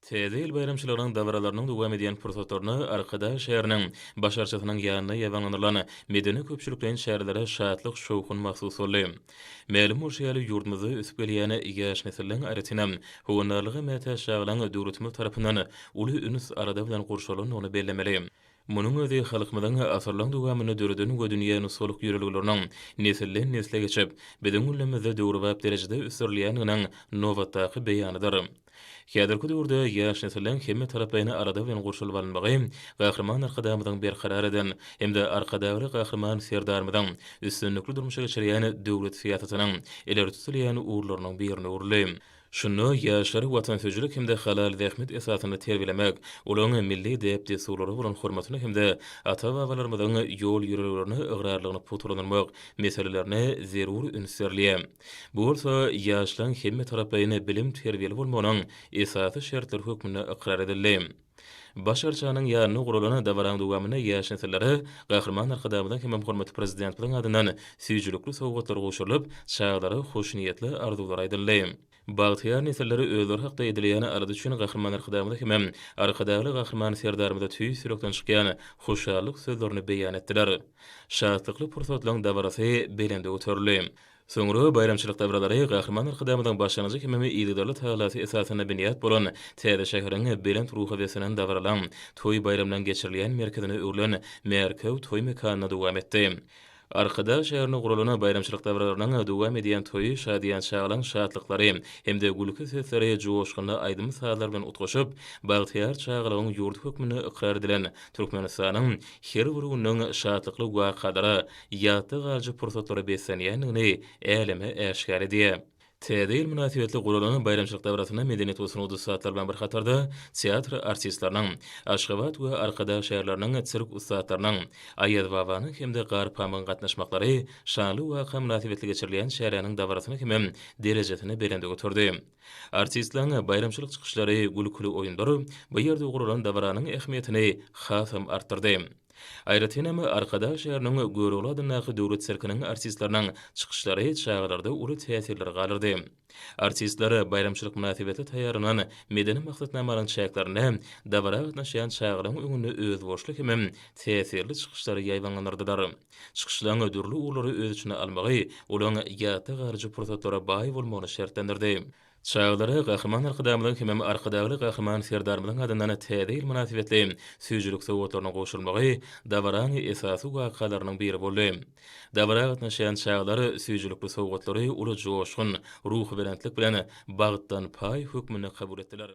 Täze ýyl baýramçylygynyň dabaralarynyň dowam edýän pursatlarynda Arkadag şäheriniň Baş arçasynyň ýanynda ýaýbaňlanylan medeni-köpçülikleýin çärelere şatlyk-şowhun mahsus boldy. Mälim bolşy ýaly, ýurdumyzda ösüp gelýän ýaş nesilleň, aýratynam, howandarlyga mätäç çagalaryň döwletimiz tarapyndan uly üns-alada bilen gurşalandygyny bellemeli. Munuň özi halkymyzyň asyrlaryň dowamynda döreden we dünýä nusgalyk ýörelgeleriniň nesilden-nesle geçip, biziň günlerimizde döwrebap derejede ösdürilýändiginiň nobatdaky beýanydyr. Häzirki döwürde ýaş nesilleň hemmetaraplaýyn alada bilen gurşalyp alynmagy Gahryman Arkadagymyzyň berkarar eden hem-de Arkadagly Gahryman Serdarymyzyň üstünlikli durmuşa geçirýän döwlet syýasatynyň ileri tutulýan ugurlarynyň birine öwrüldi. Şunda ýaşlary watansöýüjilik hem-de halal zähmet esasynda terbiýelemek, olaryň milli däp-dessurlara bolan hormatyny hem-de ata-babalarymyzyň ýol-ýörelgelerine ygrarlylygyny pugtalandyrmak meselelerine zerur üns berilýär. Bu bolsa ýaşlaryň hemmetaraplaýyn bilim-terbiýeli bolmagynyň esasy şertleri hökmünde ykrar edildi. Baş arçanyň ýanynda guralan dabaraň dowamynda ýaş nesillere Gahryman Arkadagymyzyň hemem hormatly Prezidentimiziň adyndan süýjülikli sowgatlar gowşurylyp, çagalara hoşniýetli arzuwlar aýdyldy. Bagtyýar nesiller özleri hakda edilýän alada üçin Gahryman Arkadagymyza hemem Arkadagly Gahryman Serdarymyza tüýs ýürekden çykýan hoşallyk sözlerini beýan etdiler. Şatlykly pursatlaryň dabarasy belende göterildi. Soňra baýramçylyk dabaralary Gahryman Arkadagymyzyň başlangyjy hemem yzygiderli tagallasy esasynda binýat bolan täze şäheriň belent ruha beslenen dabaralaň, toý-baýramlaryň geçirilýän merkezine öwrülen Märkew toý mekanynda dowam etdi. Arkadag şäherinde guralan baýramçylyk dabaralarynyň dowam edýän toýy şadyýan çagalaň şatlyklary hem-de gülki sesleri joşgunly aýdym-sazlar bilen utgaşyp, bagtyýar çagalygyň ýurdy hökmünde ykrar edilen Türkmenistanyň her bir gününiň şatlykly wakalara, ýatda galyjy pursatlara beslenýändigini äleme äşgär edýär. Täze ýyl mynasybetli guralan baýramçylyk dabarasynda medeniýet we sungat ussatlary bilen bir hatarda teatr artistleriniň, Aşgabat we Arkadag şäherleriniň sirk ussatlarynyň, Aýazbabanyň hem-de Garpamygyň gatnaşmaklary şanly waka mynasybetli geçirilýän çäräniň dabarasyny hemem derejesini belende göterdi. Artistleriň baýramçylyk çykyşlary, gülküli oýunlar bu ýerde guralan dabaranyň ähmiýetini hasam artdyrdy. Aýratynam, Arkadag şäheriniň Görogly adyndaky döwlet sirkiniň artistleriniň çykyşlary çagalarda uly täsirleri galdyrdy. Artistler baýramçylyk mynasybetli taýýarlanan medeni maksatnamanyň çäklerinde dabara gatnaşýan çagalaryň öňünde özboluşly hemem täsirli çykyşlary ýaýbaňlandyrdylar. Çykyşlaryň dürli ugurlary öz içine almagy olaryň ýatda galyjy pursatlara baý bolmagyny şertlendirdi. Çagalara Gahryman Arkadagymyzyň hemem Arkadagly Gahryman Serdarymyzyň adyndan Täze ýyl mynasybetli süýjülik sowgatlarynyň gowşurylmagy dabaraň esasy wakalarynyň biri boldy. Dabara gatnaşýan çagalar süýjülikli sowgatlary uly joşgun, ruhubelentlik bilen bagtdan paý hökmünde kabul etdiler.